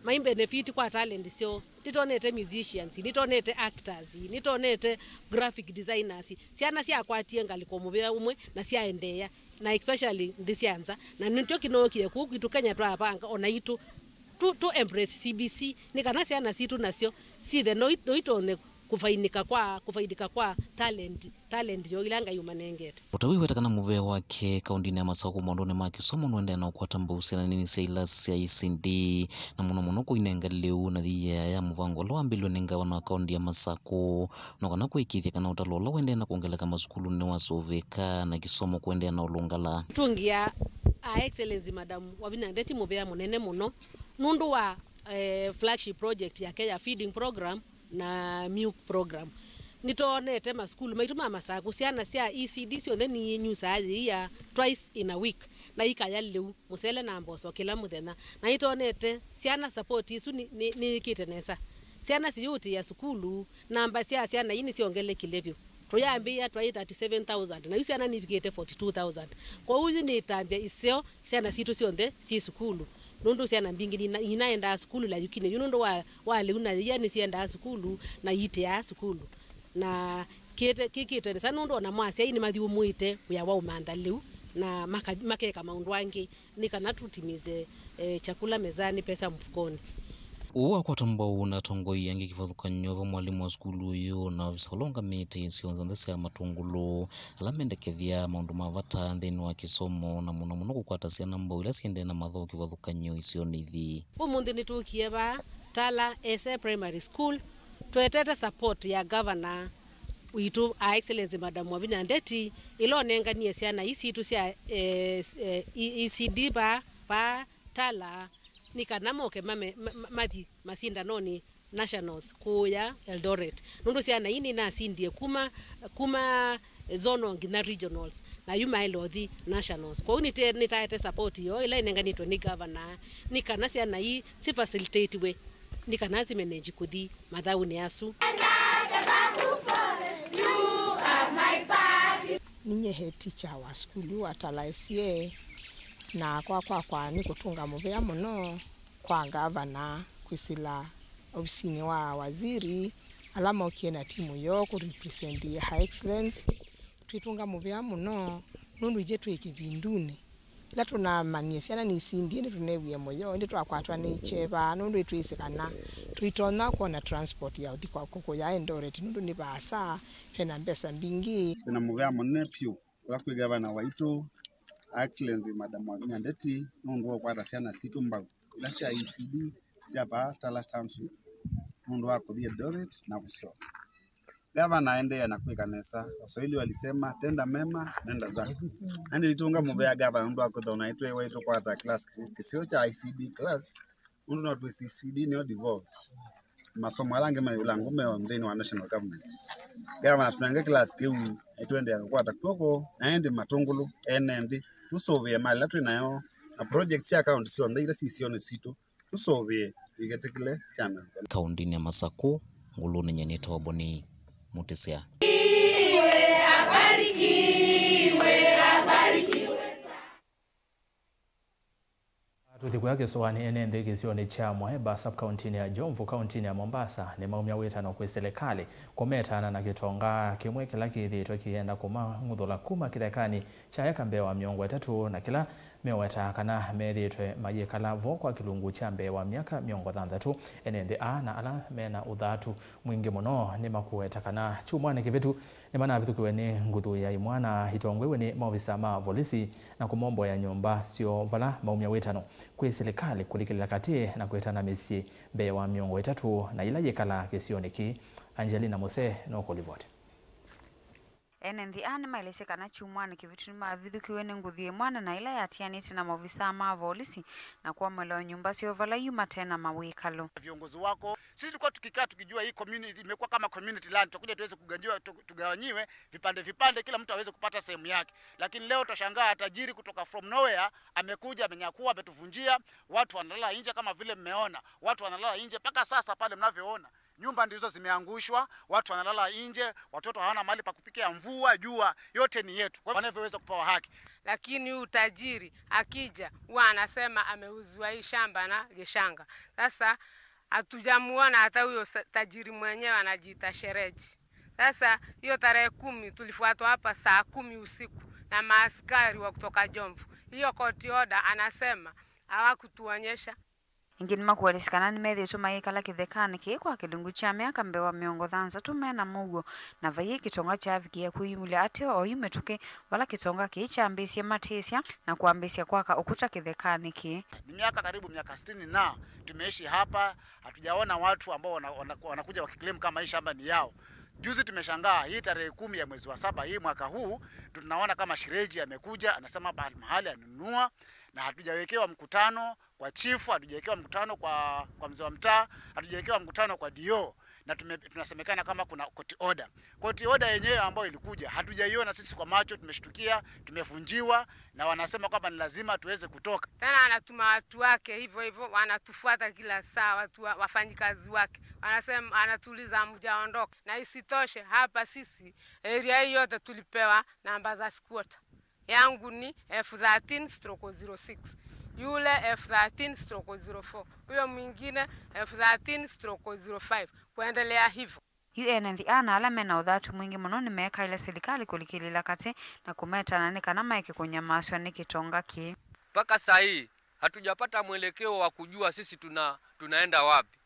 mai benefit kwa talent syoo. Nĩtonete musicians, nĩtonete actors, nĩtonete graphic designers. Syana syakwatie ngalĩko mũvĩa ũmwe na syaendeea, na especially nthĩ sya nza. Na nĩkyo kĩnookie kũu kwitũ Kenya twavanga o naitũ tũ, tũ embrace C B C, nĩ kana syana sitũ nasyo syĩthe no i-, no itonye kũvainĩka kwa, kũvainĩka kwa talent. Talent yoo ila Ngai ũmanengete. O ta wĩweta kana mũvea wake kaũndĩnĩ ya Masakũ maũndũnĩ ma kĩsomo nũendeea na ũkwata mbau syana nini sya ila sya E C D, na mũno mũno kũinenga lĩu na yĩea ya mũvango ũla wambĩlĩwe nĩ ngavana wa kaũndĩ ya Masakũ, no kana kũĩkĩĩthya kana ũtalo ũla ũendee na kwongeleka masukulunĩ nĩwasũvĩĩka na kĩsomo kũendeea na ũlũngala. Tũngĩa Her Excellency Madam Wavinya Ndeti mũvea mũnene mũno nũndũ wa, eh, flagship project yake ya feeding program na milk program. Nĩtwonete masukulu maitũ ma Masakũ, syana sya E C D syonthe ninyusaa yĩia twice in a week, na ikaya lĩu, mũsele na mboso kĩla mũthenya. Na nĩtwonete syana support isu nĩ, nĩ, nĩyĩkĩte nesa. Syana siyũtĩĩa sukulu, namba sya syana ii nĩsyongelekile vyũ. Tũyambĩĩa twaĩ thirty-seven thousand, na yu syana nivikĩte forty-two thousand. Kwoou yu nĩ ĩtambya ĩseo syana sitũ syonthe syĩ sukulu, nũndũ syana mbingĩ nina-, inaendaa sukulu layukinĩ yu nũndũ wa, wa lĩu na yĩia nĩsyendaa sukulu na iitĩaa sukulu. Na kĩte-, kĩkĩte nesa nũndũ ona mo asyai nĩmathyũmũĩte wĩa wa ũmantha lĩu na maka-, makeka maũndũ angĩ nĩ kana tũtimize, eh, chakula mezani, pesa mfukoni. Ũũ wakwata mbau na atongoi angĩ kĩvathũkany'o va mwalimũ wa sukulu ũyũ na ovisa ũla ũngamĩte isio syonthe sya Matũngũlũ, ala mendekethya maũndũ ma vata nthĩnĩ wa kĩsomo, na mũno mũno kũkwata syana mbau ila syendee na mathaũ kĩvathũkany'o isionĩ ithi. Ũmũnthĩ nĩtũkie vaa Tala S A Primary School, twetete support ya governor witũ, Her Excellency Madam Wavinya Ndeti, ĩla ũnenganie syana ii sitũ sya, eh, s-, eh, E-, E C D vaa, vaa Tala, nĩ kana moke mame-, ma-, ma-, mathi masindanonĩ nationals kũũya Eldoret, nũndũ syana ii nĩnasindie kuma, kuma zonal nginya regionals, na yu maĩle ũthi nationals. Kwoou nĩte-, nĩtaete support yoo ĩla ĩnenganĩtwe nĩ governor, nĩ kana syana ii sifacilitatiwe, nĩ kana simanage kũthi mathaũnĩ asu. Ninyie head teacher wa sukulu wa Talaesie, na kwa kwakwa nĩ kũtũnga mũvea mũno kwa ngavana kwĩsĩla ovisinĩ wa waziri ala mokie na timu yoo kũ represent Her Excellency. Twĩtũnga mũvea mũno nũndũ ithyĩ twĩ kĩvindunĩ. Ĩla tũnamanyie syana nĩisindie, nĩtũneewie mũyo, ĩndĩ twakwatwa nĩ kyeva nũndũ nĩtwĩsĩ kana tũitonya kwona transport ya ũthi kwa kũkũya Eldoret nũndũ nĩ vaasa, vena mbesa mbingĩ. Twĩna mũvea mũnene vyũ kũla kwĩ gavana waitũ, Excellency Madam Wavinya Ndeti, nũndũ wa kũkwata syana sitũ mbau ila sya E C D sya vaa Tala Township, nũndũ wa kũthi Eldoret na kũsyoka. Gavana aendeea na kwĩka nesa. Waswahili walisema, "Tenda mema, nenda zako." Na nĩtũnga mũvea gavana nũndũ wa kwĩthwa naitũ ewa tũkwata class kĩ-, kĩseo kya E C D class, nũndũ no twĩsĩ E C D nĩyo devolved. Masomo ala angĩ me ĩũlũ ngũ meo nthĩnĩ wa national government. Gavana tũnenge class kĩu, nĩtũendeea kũkwata kw'oko, na ĩndĩ Matũngũlũ ene nthĩ, tũsũvĩe mali ĩla twĩ nayo, na project sya county syonthe ila syĩ isionĩ sitũ, tũsũvĩe tũiketĩkĩle syana. Kaũndĩnĩ ya Masakũ, ngũlũnĩ nyie nĩtawa Boni Mũtĩsya. Tũthi kũya kĩsũanĩ, ene nthĩ kĩsionĩ kya Mwaeba, sub-county-nĩ ya Jomvu, kaũntĩnĩ ya Mombasa, nĩmaumya wĩtano kwĩ silikalĩ kũmetana na kĩtonga kĩmwe kĩla kĩthĩĩtwe kĩyenda kũmang'uthũla kuma kĩthekanĩ kya eka mbee wa mĩongo ĩtatũ, na kĩla mewetaa kana methĩĩtwe mayĩkala vo kwa kĩlungu kya mbee wa myaka mĩongo thanthatũ. Ene nthĩ aa na ala mena ũthatu mwingĩ mũno nĩmakũweta kana kyumwanĩ kĩvĩtu nĩmanavithũkiwe nĩ nguthu ya imwana itongoew'e nĩ maovisa ma volisi na kũmomboea nyũmba syoo vala maumya wĩtano kwĩ silikalĩ kũlikĩlĩla katĩ na kwĩtana mĩsyĩ mbee wa mĩongo ĩtatũ na ila yĩkalaa kĩsionĩ kĩĩ. Angelina Muse nũkũlivoti. Ene nthĩ aa nĩmaelesye kana kyumwanĩ kĩvĩtu nĩmavithũkiwe nĩ nguthu ya imwana na ĩla yatianĩte na maovisaa ma volisi na kũombolewa nyũmba syoo vala yu mate na mawĩkalo. Viongozi wako, sisi tulikuwa tukikaa tukijua hii community imekuwa kama community land, tutakuja tuweze kugawanyiwa, tu-, tugawanyiwe vipande vipande, kila mtu aweze kupata sehemu yake. Lakini leo tutashangaa tajiri kutoka from nowhere amekuja, amenyakua, ametuvunjia, watu wanalala nje kama vile mmeona, watu wanalala nje mpaka sasa pale mnavyoona. Nyumba ndizo zimeangushwa, watu wanalala nje, watoto hawana mahali pa kupikia mvua, jua, yote ni yetu. Kwa hivyo wanavyoweza kupewa haki. Lakini huyu tajiri akija, huwa anasema ameuziwa hii shamba na Gishanga. Sasa hatujamuona hata huyo sa-, tajiri mwenyewe anajiita shereji. Sasa hiyo tarehe kumi tulifuatwa hapa saa kumi usiku na maaskari wa kutoka Jomvu. Hiyo court order anasema hawakutuonyesha. Ĩngĩ nĩmakũelesya kana nĩmethĩĩtwe mayĩkala kĩthekanĩ kĩĩ kwa kĩlungu kya myaka mbee wa mĩongo thanthatũ me na mũuo, na vaiĩ kĩtonga kyavikĩe kwĩyumĩlya ateo oyu mĩtũkĩ vala kĩtonga kĩĩ kyambĩĩsye matĩsya na kwambĩĩsya kwaka ũkũta kĩthekanĩ kĩĩ. Ni miaka karibu miaka sitini na tumeishi hapa, hatujaona watu ambao wana-, wana-, wanakuja wakiclaim kama hii shamba ni yao. Juzi tumeshangaa, hii tarehe kumi ya mwezi wa saba hii mwaka huu, ndio tunaona kama shereji amekuja, anasema mahali, mahali anunua, na hatujawekewa mkutano kwa chifu, hatujawekewa mkutano kwa, kwa mzee wa mtaa, hatujawekewa mkutano kwa D O, na tume-, tunasemekana kama kuna court order. Court order yenyewe ambayo ilikuja, hatujaiona sisi kwa macho, tumeshtukia, tumevunjiwa, na wanasema kwamba ni lazima tuweze kutoka. Tena anatuma watu wake hivyo hivyo, wanatufuata kila saa, watu wa-, wafanyikazi wake. Wanasema, anatuuliza, "Hamjaondoka?" Na isitoshe, hapa sisi, area hii yote tulipewa namba za squatter. Yangu ni F thirteen stroke zero six, yule F thirteen stroke zero four, huyo mwingine F thirteen stroke zero five, kuendelea hivyo. Yu ene nthĩ aa na ala me na ũthatu mwingĩ mũno nĩmeekaĩle silikalĩ kũlikĩlĩla katĩ na kũmetana nĩ kana maeke kũnyamaasw'a nĩ kĩtonga kĩĩ. Mpaka saa hii hatujapata mwelekeo wa kujua sisi tuna-, tunaenda wapi.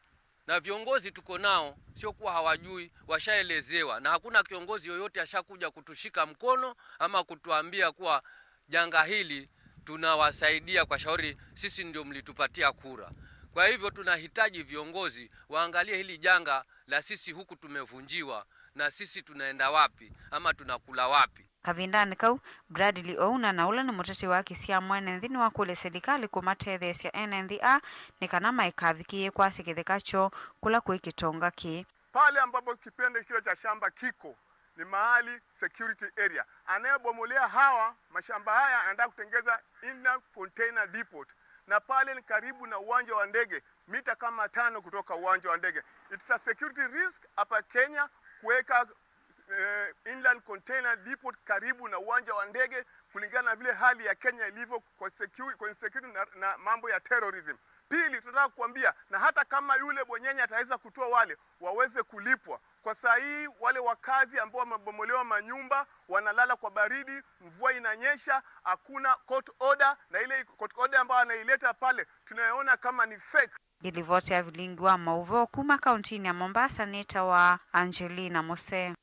Na viongozi tuko nao, sio kuwa hawajui, washaelezewa. Na hakuna kiongozi yoyote ashakuja kutushika mkono ama kutuambia kuwa janga hili tunawasaidia kwa shauri, sisi ndio mlitupatia kura. Kwa hivyo tunahitaji viongozi waangalie hili janga la sisi huku tumevunjiwa, na sisi tunaenda wapi ama tunakula wapi. Kavindanĩ kau, Bradley Ouna, na ũla nĩ mũteti wa haki sya mwene nthĩ, nĩwakũlya silikalĩ kũmatetheesya ene nthĩ aa nĩ kana maikavikĩĩe kwasya kĩtheka kyoo kũla kwĩ kĩtonga kĩĩ. Pale ambapo kipande kile cha shamba kiko ni mahali security area. Anayebomolewa hawa mashamba haya anataka kutengeza inland container depot, na pale ni karibu na uwanja wa ndege, mita kama tano kutoka uwanja wa ndege. It's a security risk hapa Kenya kuweka eh, inland container depot karibu na uwanja wa ndege, kulingana na vile hali ya Kenya ilivyo kwa secu-, kwa insecurity na, na mambo ya terrorism. Pili, tunataka kuambia, na hata kama yule bwenyenye ataweza kutoa wale, waweze kulipwa. Kwa saa hii, wale wakazi ambao wamebomolewa manyumba wanalala kwa baridi, mvua inanyesha, hakuna court order, na ile court order ambayo anaileta pale tunayoona kama ni fake. Ĩlivoti ya vilingi wa maũvoo kuma kauntinĩ ya Mombasa nĩtawa Angelina Mose.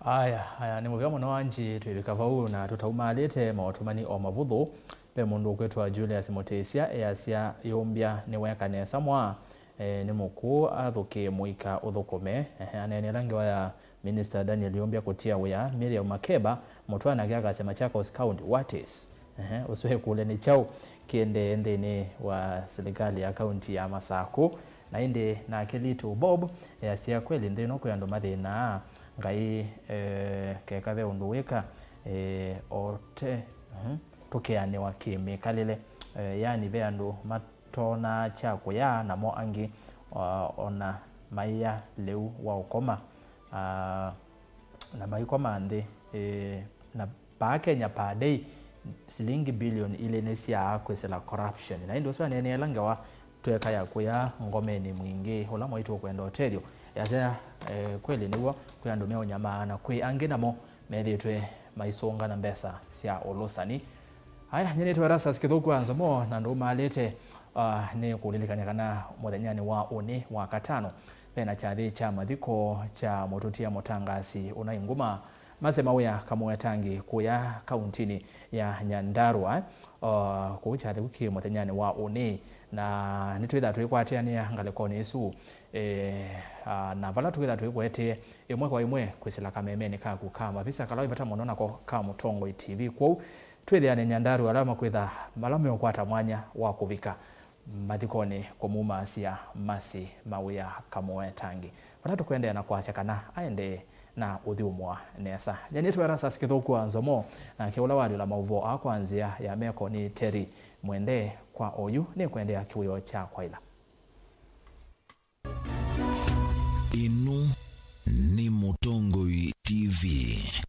Aya, aya, nĩ mũvea mũno Angie, twĩvika vau na tũtaumaalĩte maũtũmani o mavũthũ. Ve mũndũ ũkwĩtwa Julius Mũtĩsya easya, Yũmbya nĩweka nesa mwa, e, nĩ mũkũũ athũkĩe mũika ũthũkũme. Ehe, aneeni ala ngewa ya Minister Daniel Yũmbya kũtia wĩa, Miriam Makeba, mũtwaanake akasya Machakos County, what is? Ehe, ũsu ekũlya nĩ kyaũ kĩendee nthĩnĩ wa silikalĩ ya kaunti ya Masakũ? Na ĩndĩ nake Little Bob easya, kweli nthĩ ĩno kwĩ andũ mathĩnaa, Ngai, eh, keka ve ũndũ wĩka, eh, ote, mhm, tũkeanĩwa kĩmĩkalĩle. Eh, yaani ve andũ matonaa kya kũya, namo angĩ, ah, ona maia lĩu wa ũkoma, ah, na maikoma nthĩ, eh, na paa Kenya per day, silingi bilioni ilĩ nĩsyaa kwĩsĩla corruption. Na ĩndĩ ũsu aneeneela ngewa tweka ya kũya ngomenĩ mwingĩ, ũla mwaitũ ũkwenda ũtethyo. Yasya, eh, kweli nĩw'o, kwĩ andũ meũnyamaa na kwĩ angĩ namo methĩĩtwe maisũnga na mbesa sya ũlũsani. Aya, nyie nĩtwa Erastus Kĩthũku wa Nzomo, na ndũmaalĩte, ah, nĩ kũlilikany'a kana mũthenyanĩ wa ũnĩ wa katano, vena kyathĩ kya mathiko kya mũtũtia mũtangaasi ũnaĩ nguma Mase Mawĩa Kamũetangi kũya kauntinĩ ya Nyandarua, o, kũu kyathĩ kĩu kĩ mũthenyanĩ wa ũnĩ, na nĩtwĩtha tũikwatĩanĩa ngalĩkonĩ ĩsu, e, a, na vala twĩtha tũikũetee ĩmwe kwa ĩmwe kwĩsĩla kamemenĩ kaku ka mavisa kala wĩ vata mũno nako ka Mũtongoi T V. Kwoou twĩthĩane Nyandarua ala makwĩtha, ala meũkwata mwanya wa kũvika mathikonĩ kũmumaasya Masi Mawĩa Kamũetangi. Vala tũkũendeea na kwasya kana aendee na ũthyũmũa nesa. Nyie nĩtwa Erastus Kĩthũku wa Nzomo, nake ũla walyũla maũvoo aa kwa nzĩa ya meko nĩ Terry Mwende. Kwa oyu nĩkũendeea kĩwĩoo kya kwaĩla. Ĩno nĩ Mũtongoi T V.